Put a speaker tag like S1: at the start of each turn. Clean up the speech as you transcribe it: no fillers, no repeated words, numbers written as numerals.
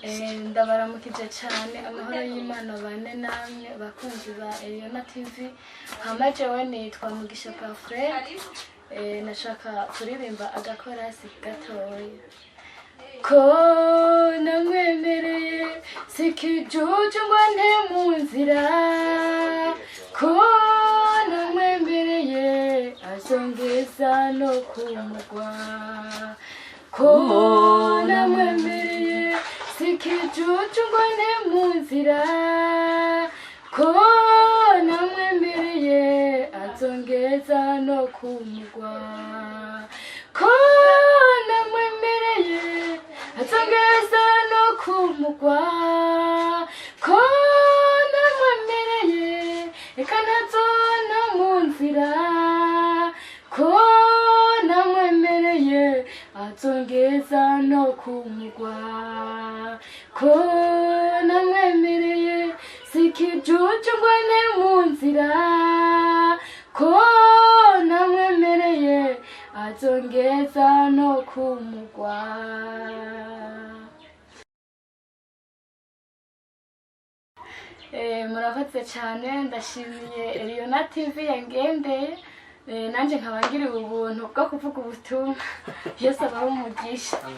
S1: Ndabaramukije cyane, amahoro y'Imana bane namwe bakunzi ba Eliona TV. Hama jewe nitwa Mugisha Parfait. Nashaka kuririmba agakorasi gatoya. Ko namwemereye sikijuju ngo nte mu nzira, ko namwemereye azongeza no kumugwa, ko namwemereye sikijuju ngo nte mu nzira, ko namwemereye azongeza no kumugwa, ko namwemereye azongeza no kumugwa, ko namwemereye reka ntazona mu nzira, ko namwemereye azongeza no kumugwa, ko namwemereye sikijuju ngo nte mu nzira, ko namwemereye azongeza no kumugwa. Murakoze cyane, ndashimiye Eliona TV yangendeye. Nanjye nkaba ngiriwe ubuntu bwo kuvuga ubutumwa. Yesu abahe umugisha.